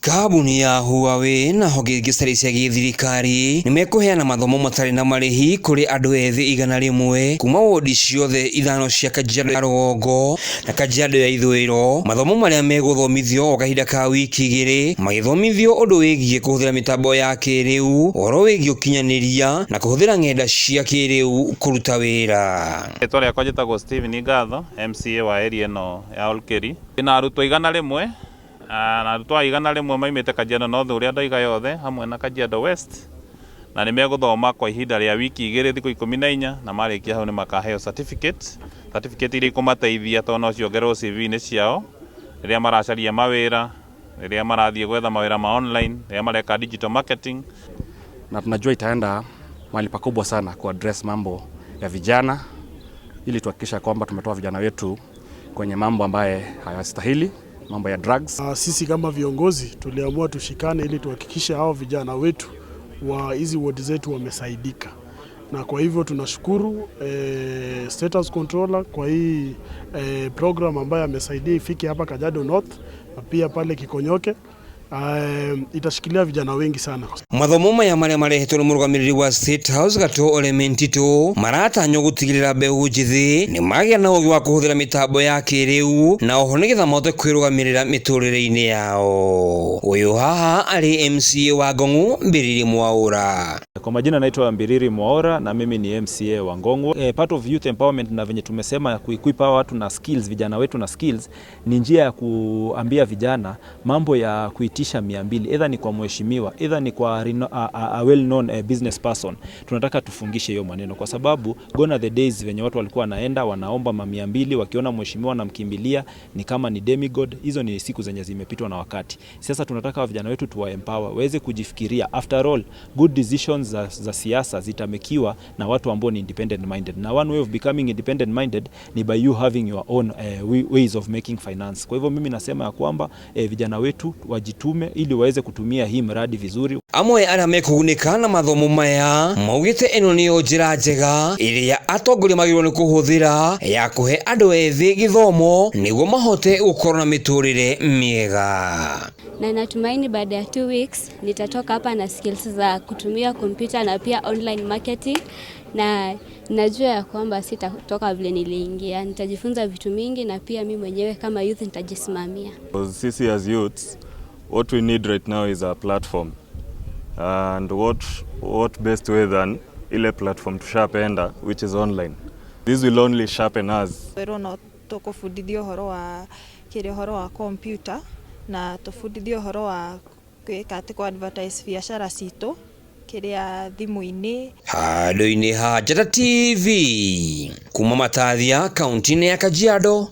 Kambuni ya Huawei na honge ingĩ citarĩ cia gĩthirikari nĩ mekũheana mathomo matarĩ na marĩhi kũrĩ andũ ethĩ 100 kuma wondi ciothe ithano cia Kajiado ya rũgongo na Kajiado ya ithũĩro. Mathomo marĩa megũthomithio o kahinda ka wiki 2, magĩthomithio ũndũ wĩgiĩ kũhũthĩra mĩtambo ya kĩrĩu, ũhoro wĩgiĩ ũkinyanĩria na kũhũthĩra ng'enda cia kĩrĩu kũruta wĩra. Rĩtwa rĩakwa njĩtagwo Steven Ngatho, MCA wa area ĩno ya Olkeri. Ndĩna arutwo 100, na arutwo aya 100 maimĩte Kajiado North ũrĩa ndoiga yothe hamwe na Kajiado West, na nĩ megũthoma kwa ihinda rĩa wiki 2, thikũ 14, na marĩkia hau nĩ makaheo certificate, certificate iria ikũmateithia tondũ no ciongererwo CV-inĩ ciao rĩrĩa maracaria mawĩra, rĩrĩa marathiĩ gwetha mawĩra ma online, rĩrĩa mareka digital marketing. Na tunajua itaenda mahali pakubwa sana ku address mambo ya vijana ili tuhakikisha kwamba tumetoa vijana wetu kwenye mambo ambaye hayastahili, mambo ya drugs. Sisi kama viongozi tuliamua tushikane ili tuhakikishe hao vijana wetu wa hizi ward zetu wamesaidika, na kwa hivyo tunashukuru State House Controller kwa hii program ambayo amesaidia ifike hapa Kajiado North na pia pale Kikonyoke. Itashikilia vijana wengi sana. Mathomo maya marĩa marehetwo nĩ mũrũgamĩrĩri wa State House Gatũ Ole Mentito maratanywo gũtigĩrĩra mbeũ njĩthĩ nĩ magĩa na ũgĩ wa kũhũthĩra mĩtambo ya kĩrĩu na oho nĩgetha mahote kwĩrũgamĩrĩra mĩtũrĩre-inĩ yao. Ũyũ haha arĩ MCA wa Ngong'u, Mbiriri Mwaura. Kwa majina naitwa Mbiriri Mwaura na mimi ni MCA wa Ngong'o. Part of youth empowerment na venye tumesema ya kuequip hawa watu na skills, vijana wetu na skills, ni njia ya kuambia vijana mambo ya kuitisha 200, either ni kwa mheshimiwa, either ni kwa a well known business person. Tunataka tufungishe hiyo maneno kwa sababu gone are the days venye watu walikuwa wanaenda wanaomba mamia mbili, wakiona mheshimiwa wanamkimbilia ni kama ni demigod. Hizo ni siku zenye zimepitwa na wakati. Sasa tunataka vijana wetu tuwa empower waweze kujifikiria. After all, good decisions za siasa zitamekiwa na watu ambao ni independent minded, na one way of becoming independent minded ni by you having your own ways of making finance. Kwa hivyo mimi nasema ya kwamba vijana wetu wajitume ili waweze kutumia hii mradi vizuri. Amwe arĩa mekũgunĩka na mathomo maya maugĩte ĩno nĩyo njĩra njega ĩrĩa atongoria magĩrĩirwo nĩ kũhũthĩra ya kũhe andũ ethĩ gĩthomo nĩguo mahote gũkorwo na mĩtũrĩre mĩega. Na natumaini baada ya 2 weeks nitatoka hapa na skills za kutumia kompyuta na pia online marketing, na najua ya kwamba sitatoka vile niliingia. Nitajifunza vitu mingi na pia mi mwenyewe kama youth nitajisimamia. Sisi as youths, what we need right now is a platform. And what best way than ile platform tushapenda, which is online? This will only sharpen us. Kwĩrwo no tũkũbundithio ũhoro wa kĩrĩa, ũhoro wa computer, na tũbundithio ũhoro wa gwĩka atĩ kũ advertise biacara citũ kĩrĩa thimũ-inĩ. Handũ-inĩ ha Njata TV kuma Matathia, kaunti-inĩ ya Kajiado.